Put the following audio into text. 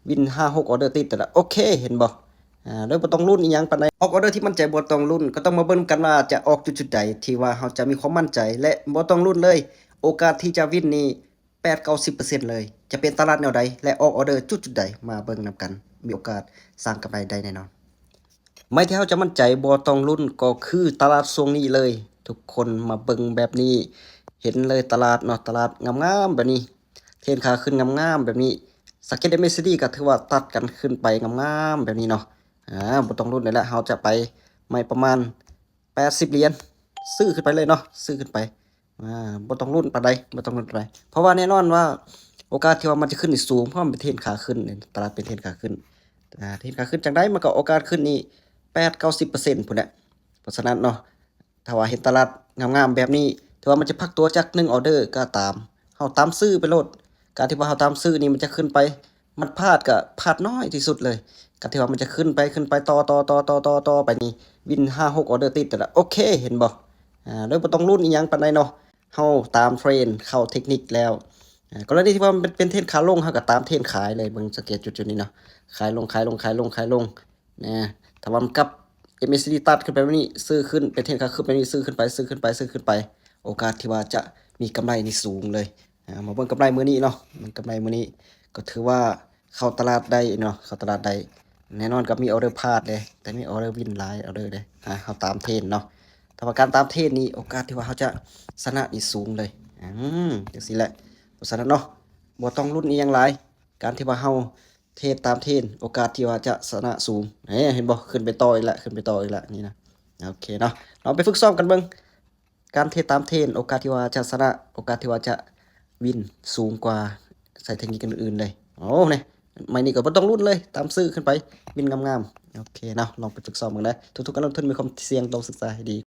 ວິນຫ້າຫົກອອເດີຕິດແລ້ວ ໂອເຄ ເຫັນບໍ່? ອາ ໂດຍບໍ່ຕ້ອງລຸ້ນອີ່ຫຍັງປານໃດ. ອອກອອເດີທີ່ໝັ້ນໃຈບໍ່ຕ້ອງລຸ້ນ ກໍຕ້ອງມາເບິ່ງນຳກັນວ່າຈະອອກຈຸດໃດທີ່ວ່າເຮົາຈະມີຄວາມໝັ້ນໃຈ ແລະ ບໍ່ຕ້ອງລຸ້ນເລີຍ ໂອກາດທີ່ຈະວິນນີ້ ແປດເກົ້າສິບເປີເຊັນເລີຍ. ຈະເປັນຕະຫຼາດແນວໃດ ແລະ ອອກອອເດີຈຸດໃດ ມາເບິ່ງນຳກັນ ມີໂອກາດສ້າງກຳໄລໄດ້ແນ່ນອນ. ໄມ້ທີ່ເຮົາຈະໝັ້ນໃຈບໍ່ຕ້ອງລຸ້ນ ກໍຄືຕະຫຼາດຊ່ວງນີ້ເລີຍ. ທຸກຄົນມາເບິ່ງແບບນີ້ ເຫັນເລີຍຕະຫຼາດເນາະ ຕະຫຼາດງາມໆແບບນີ້ ເທຣນຂາຂຶ້ນງາມໆແບບນີ້ ສະເກັດເອັມເອຊີດີ ກໍຖືວ່າຕັດກັນຂຶ້ນໄປງາມໆແບບນີ້ເນາະ. ອາ ບໍ່ຕ້ອງລຸ້ນເລີຍແຫຼະ ເຮົາຈະໄປໄມ້ປະມານ ແປດສິບຫຼຽນ ຊື້ຂຶ້ນໄປເລີຍເນາະ ຊື້ຂຶ້ນໄປ ອາ ບໍ່ຕ້ອງລຸ້ນປານໃດ ບໍ່ຕ້ອງລຸ້ນປານໃດ ເພາະວ່າແນ່ນອນວ່າໂອກາດທີ່ວ່າມັນຈະຂຶ້ນນີ້ສູງ ເພາະມັນເປັນເທຣນຂາຂຶ້ນ ຕະຫຼາດເປັນເທຣນຂາຂຶ້ນ ອາ ເທຣນຂາຂຶ້ນຈັ່ງໃດ ມັນກໍໂອກາດຂຶ້ນນີ້ ແປດເກົ້າສິບເປີເຊັນພຸ້ນແຫຼະ. ເພາະສະນັ້ນເນາະ ຖ້າວ່າເຫັນຕະຫຼາດງາມໆແບບນີ້ ຖືວ່າມັນຈະພັກຕົວຈັກໜຶ່ງອອເດີກໍຕາມ ເຮົາຕາມຊື້ໄປໂລດ. ການທີ່ວ່າເຮົາຕາມຊື້ນີ້ ມັນຈະຂຶ້ນໄປ ມັນພາດກໍພາດນ້ອຍທີ່ສຸດເລີຍ. ກໍຖືວ່າມັນຈະຂຶ້ນໄປ ຂຶ້ນໄປຕໍ່ໆໆໆໄປນີ້ ວິນຫ້າຫົກອອເດີຕິດແລ້ວ ໂອເຄ ເຫັນບໍ່? ອາ ໂດຍບໍ່ຕ້ອງລຸ້ນອີ່ຫຍັງປານໃດເນາະ ເຮົາຕາມເທຣນ ເຂົ້າເທັກນິກແລ້ວ. ອາ ກໍລະນີທີ່ວ່າມັນເປັນ ເປັນເທຣນຂາລົງ ເຮົາກໍຕາມເທຣນຂາຍເລີຍ. ເບິ່ງສັງເກດຈຸດໆນີ້ເນາະ ຂາຍລົງ ຂາຍລົງ ຂາຍລົງ ຂາຍລົງ ນະ ຖ້າວ່າມັນກັບ ເອັມເອຊີດີ ຕັດຂຶ້ນໄປແບບນີ້ ຊື້ຂຶ້ນ ເປັນເທຣນຂາຂຶ້ນແບບນີ້ ຊື້ຂຶ້ນໄປ ຊື້ຂຶ້ນໄປ ຊື້ຂຶ້ນໄປ ໂອກາດທີ່ວ່າຈະມີກຳໄລນີ້ສູງເລີຍ. ອາ ມາເບິ່ງກຳໄລມື້ນີ້ເນາະ ເບິ່ງກຳໄລມື້ນີ້ ກໍຖືວ່າເຂົ້າຕະຫຼາດໄດ້ເນາະ ເຂົ້າຕະຫຼາດໄດ້ ແນ່ນອນກໍມີອອເດີພາດເດ້ ແຕ່ມີອອເດີວິນຫຼາຍອອເດີເດ້. ອາ ເຮົາຕາມເທຣນເນາະ ຖ້າວ່າການຕາມເທຣນນີ້ ໂອກາດທີ່ວ່າເຮົາຈະຊະນະນີ້ສູງເລີຍ. ອືມ ຈັ່ງຊີ້ແຫຼະ ເພາະສະນັ້ນເນາະ ບໍ່ຕ້ອງລຸ້ນອີ່ຫຍັງຫຼາຍ ການທີ່ວ່າເຮົາເທຣດຕາມເທຣນ ໂອກາດທີ່ວ່າຈະຊະນະສູງ. ເຫັນບໍ່? ຂຶ້ນໄປຕໍ່ອີກແລ້ວ ຂຶ້ນໄປຕໍ່ອີກແລ້ວ ນີ້ນະ. ໂອເຄເນາະ ລອງໄປຝຶກຊ້ອມກັນເບິ່ງ ການເທຣດຕາມເທຣນ ໂອກາດທີ່ວ່າຈະຊະນະ ໂອກາດທີ່ວ່າຈະວິນສູງກວ່າໃຊ້ເທັກນິກອື່ນໆເລີຍ. ໂອ້ ນີ້ ໄມ້ນີ້ກໍບໍ່ຕ້ອງລຸ້ນເລີຍ ຕາມຊື້ຂຶ້ນໄປ ວິນງາມໆ. ໂອເຄເນາະ ລອງໄປຝຶກຊ້ອມເບິ່ງເດີ ທຸກໆການລົງທຶນມີຄວາມສ່ຽງ ຕ້ອງສຶກສາໃຫ້ດີ.